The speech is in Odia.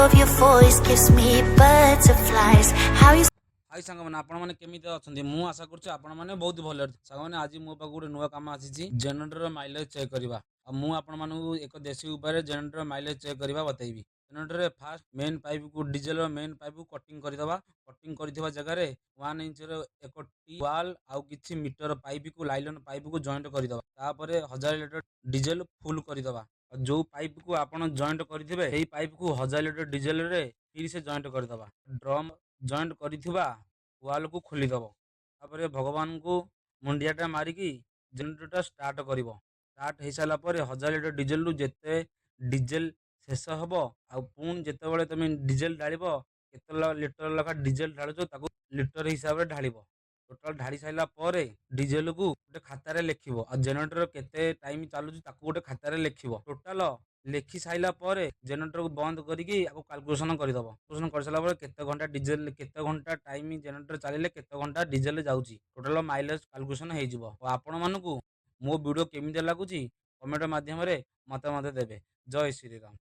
of your voice gives me butterflies. How you high ସାଙ୍ଗମାନେ, ଆପଣମାନେ କେମିତି ଅଛନ୍ତି? ମୁଁ ଆଶା କରୁଛି ଆପଣମାନେ ବହୁତ ଭଲରେ ଅଛନ୍ତି। ସାଙ୍ଗମାନେ, ଆଜି ମୋ ପାଖକୁ ଗୋଟେ ନୂଆ କାମ ଆସିଛି, ଜେନେରେଟର ମାଇଲେଜ ଚେକ୍ କରିବା। ଆଉ ମୁଁ ଆପଣମାନଙ୍କୁ ଏକ ଦେଶୀ ଉପାୟରେ ଜେନେରେଟର ମାଇଲେଜ ଚେକ୍ କରିବା ବତେଇବି। ଜେନେରେଟରରେ ଫାଷ୍ଟ ମେନ୍ ପାଇପକୁ, ଡିଜେଲର ମେନ୍ ପାଇପକୁ କଟିଂ କରିଦେବା। କଟିଂ କରିଥିବା ଜାଗାରେ 1 ଇଞ୍ଚର ଏକ ଟି ୱାଲ୍ ଆଉ କିଛି ମିଟର ପାଇପକୁ, ଲାଇଲନ୍ ପାଇପକୁ ଜଏଣ୍ଟ କରିଦେବା। ତାପରେ 1000 ଲିଟର ଡିଜେଲ ଫୁଲ୍ କରିଦେବା। ଆଉ ଯୋଉ ପାଇପକୁ ଆପଣ ଜଏଣ୍ଟ କରିଥିବେ, ସେଇ ପାଇପକୁ 1000 ଲିଟର ଡିଜେଲରେ ଫିର ସେ ଜଏଣ୍ଟ କରିଦେବା। ଡ୍ରମ୍ ଜଏଣ୍ଟ କରିଥିବା ୱାଲ୍କୁ ଖୋଲିଦେବ। ତାପରେ ଭଗବାନଙ୍କୁ ମୁଣ୍ଡିଆଟା ମାରିକି ଜେନେରେଟରଟା ଷ୍ଟାର୍ଟ କରିବ। ଷ୍ଟାର୍ଟ ହେଇସାରିଲା ପରେ 1000 ଲିଟର ଡିଜେଲରୁ ଯେତେ ଡିଜେଲ ଶେଷ ହେବ, ଆଉ ପୁଣି ଯେତେବେଳେ ତମେ ଡିଜେଲ ଢାଳିବ, କେତେ ଲିଟର ଲେଖା ଡିଜେଲ ଢାଳୁଛ, ତାକୁ ଲିଟର ହିସାବରେ ଢାଳିବ। ଟୋଟାଲ ଢାଳି ସାରିଲା ପରେ ଡିଜେଲକୁ ଗୋଟେ ଖାତାରେ ଲେଖିବ ଆଉ ଜେନେରେଟର କେତେ ଟାଇମ ଚାଲୁଛି, ତାକୁ ଗୋଟେ ଖାତାରେ ଲେଖିବ। ଟୋଟାଲ ଲେଖି ସାରିଲା ପରେ ଜେନେରେଟରକୁ ବନ୍ଦ କରିକି ଆକୁ କାଲକୁଲେସନ କରିଦବ। କାଲକୁଲେସନ କରିସାରିଲା ପରେ କେତେ ଘଣ୍ଟା ଡିଜେଲ, କେତେ ଘଣ୍ଟା ଟାଇମ ଜେନେରେଟର ଚାଲିଲେ କେତେ ଘଣ୍ଟା ଡିଜେଲ ଯାଉଛି, ଟୋଟାଲ ମାଇଲେଜ କାଲକୁଲେସନ ହେଇଯିବ। ଆଉ ଆପଣମାନଙ୍କୁ ମୋ ଭିଡ଼ିଓ କେମିତି ଲାଗୁଛି, କମେଣ୍ଟ ମାଧ୍ୟମରେ ମତାମତ ଦେବେ। ଜୟ ଶ୍ରୀରାମ।